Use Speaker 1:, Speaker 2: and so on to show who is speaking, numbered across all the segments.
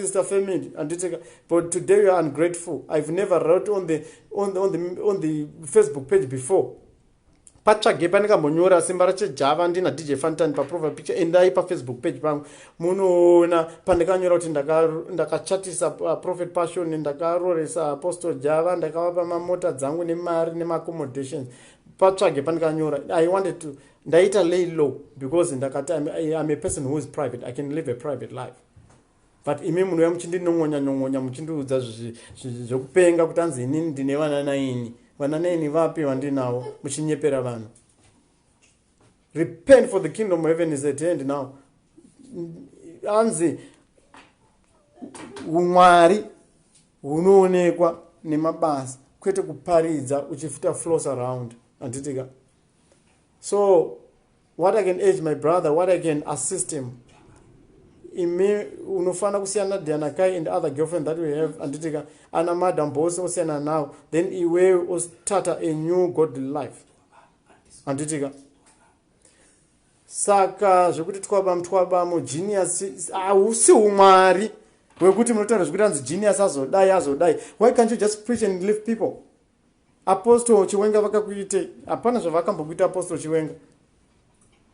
Speaker 1: Sister family, handiti ka? But today you are ungrateful. I've never wrote on the Facebook page before. Patsvage pandikambonyora Simba racheJava ndina DJ Fantan paprofile picture. Endai paFacebook page pangu, munoona pandikanyora kuti ndakachatisa Prophet Passion, ndakaroresa Apostle Java, ndakavapa mamota dzangu nemari nemaccommodations. Patsvage pandikanyora. I wanted to, ndaita lay low because ndakati I'm a person who is private. I can live a private life, but imi munouya muchindinongonya nyongonya, muchindiudza zvekupenga kuti anzi inini ndine vana 9. Vana 9 vapi vandinavo muchinyepera vanhu? Repent, for the kingdom of heaven is at hand now. Anzi umwari hunoonekwa nemabasa, kwete kuparidza uchifuta floss around, handitika? So what I can urge my brother, what I can assist him, imi unofanira kusiyana naDiana Kai and other girlfriend that we have, handitika? Ana Madam Boss osiyana nawo, then iwewe ostart a new godly life, handitika? Saka zvekuti twabamu twabamu, Genius, hausi umwari hwekuti munotaura zvekuti anzi Genius azodai, azodai. Why can't you just preach and leave people? Apostle Chiwenga vakakuitei? Hapana zvavakambokuita Apostle Chiwenga,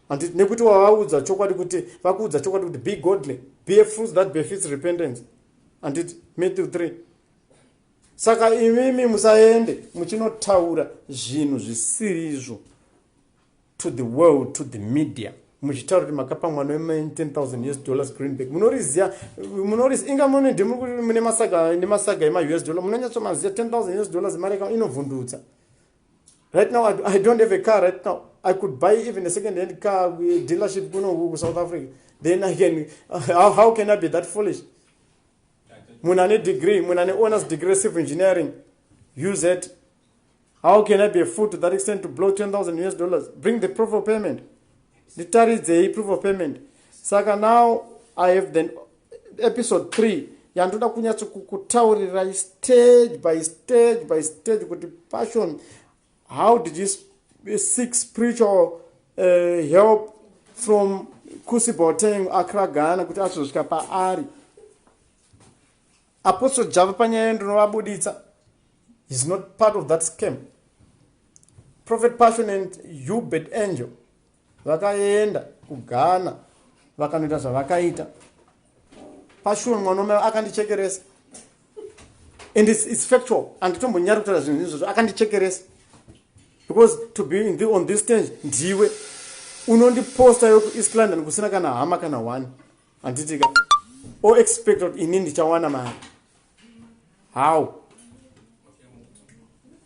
Speaker 1: handiti? Nekuti wavaudza chokwadi, kuti vakuudza chokwadi kuti be godly, be a fruit that befits repentance, handiti? Matthew 3. Saka imimi musaende muchinotaura zvinhu zvisirizvo to the world, to the media, muchitaura kuti makapa mwana wema10 000 US dollars greenback. Munoriziva, munoriziva inga mune ndimi mune masaga nemasaga ema-US dollar, munonyatsomaziva. 10 000 US dollars mari inovhundutsa. Right now I don't have a car. Right now I could buy even a second hand car dealership kuno kuSouth Africa. Then I can how can I be that foolish? Munhu ane degree, munhu ane honors degree, civil engineering, use it. How can I be a fool to that extent to blow 10 000 US dollars? Bring the proof of payment. Nditaridzei proof of payment. Saka now I have then episode 3 yandoda kunyatsokukutaurirai stage by stage by stage kuti Passion, how did you seek spiritual help from Kusi Boateng, Accra, Ghana, kuti azosvika paari? Apostle Java panyaya ndinovabuditsa is not part of that scam. Prophet Passion and Hubert Angel vakaenda kuGhana, vakanoita zvavakaita. Passion mwanome akandichekeresa, and it's factual. Handitombonyari kutaura zvinhu izvozvo. Akandichekeresa because to be on this stage, ndiwe unondiposta yokuEast London kusina kana hama kana one, handitika? Oexpect kuti ini ndichawana mari how?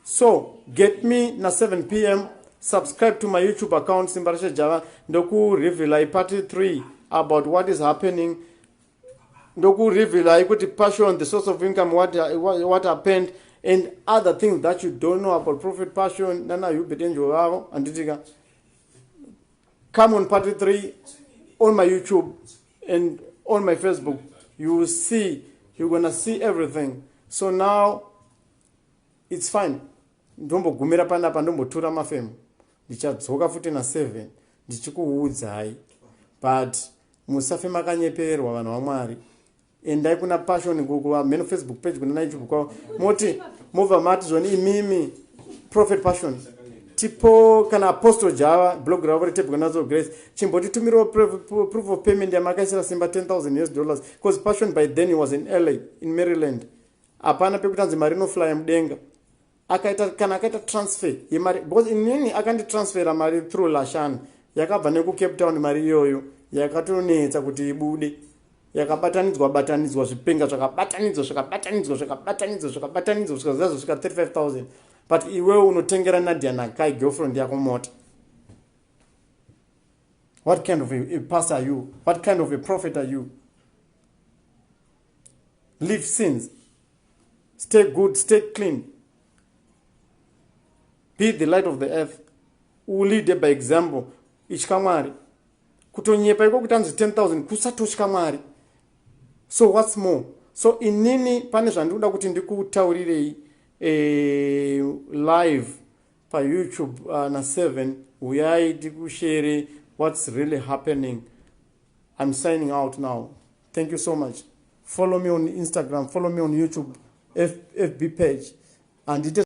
Speaker 1: So get me na7 p.m. Subscribe to my YouTube account, Simbarashe Java. Ndokurevealai part 3 about what is happening. Ndokurevealai kuti Passion, the source of income, what happened and other things that you don't know about Prophet Passion nana Hubert Angel vavo, handitika? Come on part 3 on my YouTube and on my Facebook. You will see, you're gonna see everything. So now it's fine. Ndombogumira panapa, ndombotura mafemo. Ndichadzoka futi na7 ndichikuudzai, but musafe makanyeperwa, vanhu vaMwari. Endai kuna Passion, kumeno Facebook page, kuna YouTube kwavo, moti mobva mati zvoni, imimi Prophet Passion tipo kana Apostle Java, blog ravo reTabernacle Grace, chimbotitumirawo proof of payment yamakaisira Simba 10 000 US dollars, because Passion by then he was in LA, in Maryland. Hapana pekuti anzi mari inoflya mudenga. Akaita kana akaita transfer yemari, because inini akanditransfera mari through Lashan, yakabva nekuCape Town. Mari iyoyo yakatonetsa kuti ibude, yakabatanidzwa batanidzwa, zvipenga zvakabatanidzwa, zvakabatanidzwa, zvakabatanidzwa, zvakabatanidzwa, kusvika zazosvika 35 000. But iwewe unotengera Nadia Nakai, girlfriend yako, mota. What kind of a pastor are you? What kind of a prophet are you? Leave sins, stay good, stay clean, be the light of the earth, ulead by example. Itya Mwari. Kutonyepa iko kuti anzi 10 000, kusatotya Mwari. So what's more? So inini pane zvandinoda kuti ndikutaurirei live paYouTube na7. Uyai tikushere what's really happening. I'm signing out now. Thank you so much. Follow me on Instagram, follow me on YouTube, FB page. Handite.